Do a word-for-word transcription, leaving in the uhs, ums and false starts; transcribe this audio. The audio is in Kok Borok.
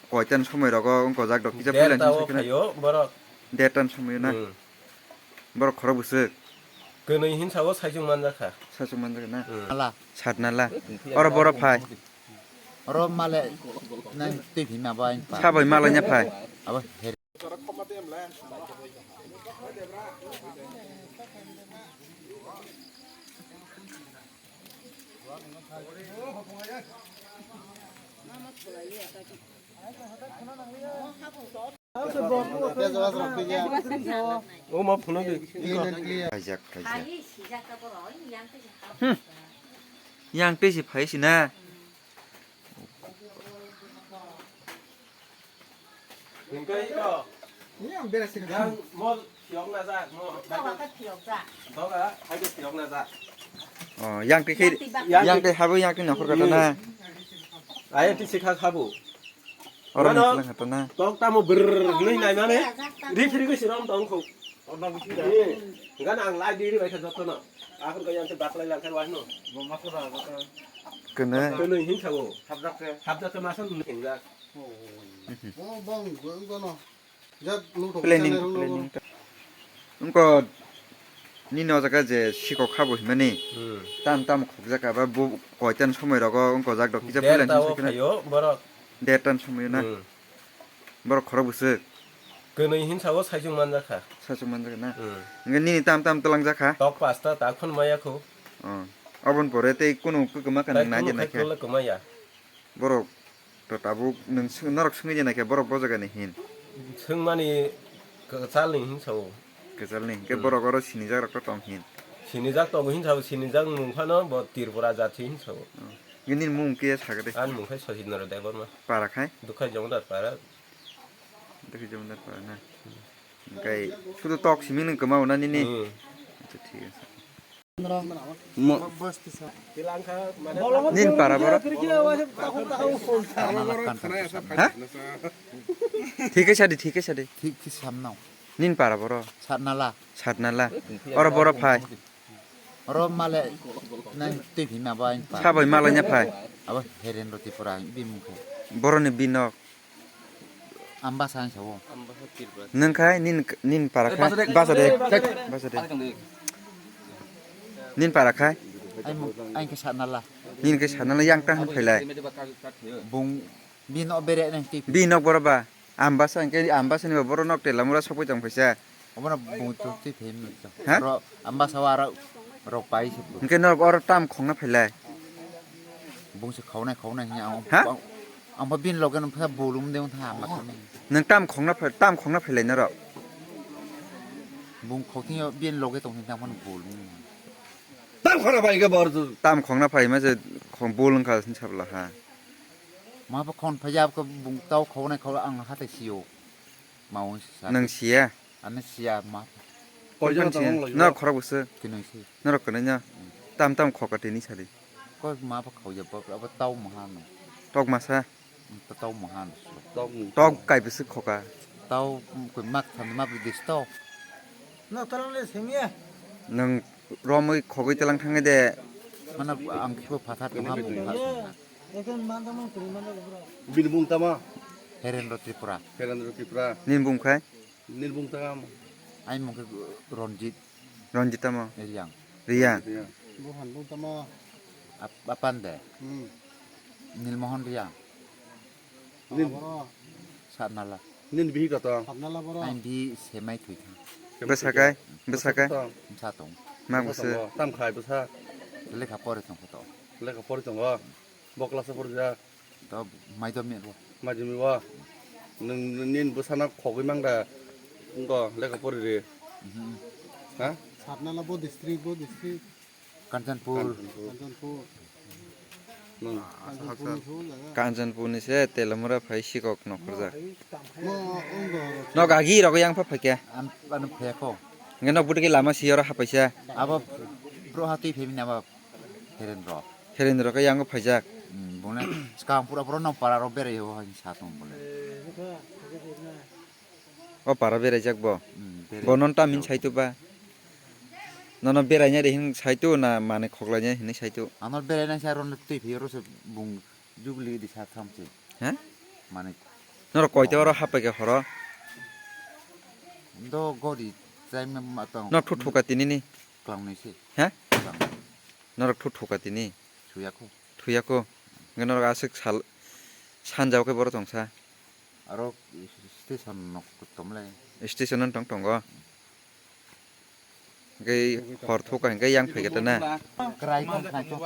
Koitan somoi rogo wngkojak do kisa puila derta o hinwi khe na. Phaio borok. Dertan somoi na. Hmm. Borok khorok bwswk. Kwnwi hinsa o saichung manjakha. Saichung manjakha na. Hmm. Ala. Satnala. Oro borok phai. Oro male nang twi phima bo ang pa. Sabai malaina phai. Abo her. O ma phunuk di. Kaijak, kaijak. Hmm. Yang tei si phai si na. Hingke iko. Yang mo phiyok na jak, mo. Doga, hai phiyok na jak. Oh, yang tei khe, yang tei habu yang tei nokhor kata na. Ayang tei sikha khabu. Oro ni klang kata na. Tok tamo brrrr hinui nai mane. Ri phiri goi sirom tong kho. Gan ang lai diri bai kha jotono. Akhir kaya ang baklai lang kha wahno. Kene. Kene hin khawo. Habjak te. Habjak te masan hinjak. Oh, bang, bang, bang. Planning, planning. Wngkha nini o jaga je sikok kha bo himani. Hmm. Tam tam khokjak aba bo koitan somoi rogo wngkha jak dok kisa derta planning o sai kheno. Phaio borok. Dertan somoi na. Hmm. Borok khorok bwswk. Kwnwi hinsa o saichung manjakha. Saichung manjakha na. Hmm. Nge nini tam tam twlang jakha. Tok pasta ta khun maya khu. Oh. Obon pore tei kunu kwkma kanang nai je naikhe. Kwmaya. Borok to tabuk nwng swng-, norok swngwi je naikhe borok bo jaga ni hin. Swngmani kwchal ni hin sao. Kwchal ni hinkhe hmm. Borok oro sinijak rok to tong hin. Sinijak tongo hin sao, sinijak mung phano bo Tripura jati hin sao. Oh. Nini mung khe sakhe de. Ani mung khai Sojit Naro Debbarma. Para khai? Dukhai Jomodar para. Dukhai Jomodar para na. Hingkai sudu tok simi nwng kwmao na nini? Hmm. Acha thik ase. Mo-, nin para boro? Ha? Thik khe sadi, thik khe sadi. Thik khe samnao. Nin para boro? Satnala. Satnala. Oro boro phai. Oro male nang twi phima bo ang pa. Sabai malaina phai. Abo Herendro Tripura bimung khe. Boroni binok. Ambasa ang sao. Nwng khai nin, nin para khai. Basa de. Basa de. Basa de. Nin para khai. Ai mo, ang khe Satnala. Nin khe Satnala yang tang phailai. Bung bino bere nang twi. Binok boro ba. Ambasa ang khe ambasa ni ba boro nok tela mura sokoi tong phaisa. Obono bung chuk twi phem ni to. Ha? Ro, ambasa wa ro, ro pai se. Hingke norok oro tam khongna phailai. Bung se khaunai khaunai hini ang. Ha? Ang, ang pa bin loge nang pha bulum de tha ma khaunai. Nwng tam khongna phai, tam khongna phailai norok. Bung khokthing bin loge tong thang phano bulum. Tam khongna phai ke bor tu. Tam khongna phai ma se khong bulung kha sin sabla ha. Ma pa khon phai jab ko bung tau khaunai khau ang hate sio. Ma wng sa. Nwng siya? Ani siya ma. Koijon tongo? Nang khorok bwswk? Kinoi se. Norok kinoi no? Tam tam khoka tini sadi. Kok ma ba khauya ba, abo tau maha no. Tok masa? Ta tau maha no. Tok kai bwswk khoka? Tau koi mak thani ma bwdis to. No tala le sengya. Nwng romwi khogwi telang thangwi de. Mana ang khibo phathar tongha bung phathar. Bini bung tama? Herendra Tripura. Herendra Tripura. Nini bung khai? Nini bung tama? Aini mung khe Ranjit. Ranjit tamo? Riyang. Riyang. Riyang. Buhan bung tama? Ap-, Apan de. Hmm. Nilmohon Riyang. Nin-, Satnala. Nini bihi koto? Satnala boro. Aini bihi semai thwi thang. Bwsakai? Bwsakai? Bwsa tong. Ma bwsa? Tam khai bwsa? Lekha pori tong koto. Lekha pori tongo? Bo class o porjak? To maidom ni ro. Maidom ni bo? Nwng nini bwsano khogwi mang da? Ngo lekha pori ri. Mhm. Ha? Satnala bo district, bo district. Kanchanpur. Kanchanpur. Nwng. Kanchanpur ni se jaga. Kanchanpur ni se Telamura phai sikok nokhorjak. Mo, wng do. Nok agi rok yang pha phaikya. Am, ano phaya kho. Nge nok bwtwi lama si oro hapaisa. Abo bro hatwi phemi nama. Herendro. Herendro khe yango phaijak. Hmm, bune skang pura pura no para ro berai ho hin sa tong bune. O para berai jak bo. Hmm, berai. Bo non tamin saitu ba. Nono berai nya de hin saitu na mane khoklai nya hin saitu. Ano berai na sa ron twi phi ro se bung jubli di sa tham se. He? Mane Norok koita oro hapai khe horo? Do gori chai ma, ma tong. Norok thu thuka tini ni? Klang ni se. Ha? Klang. Norok thu thuka tini? Thuya ko. Thuya ko. Hwnkhe norok aswk sal, sanja o khe boro tongsa. Aro station nok tom le. Station no tong tongo. Hwnkhe hor thuka hwnkhe yang phai khe ta na. Krai tong khai tong.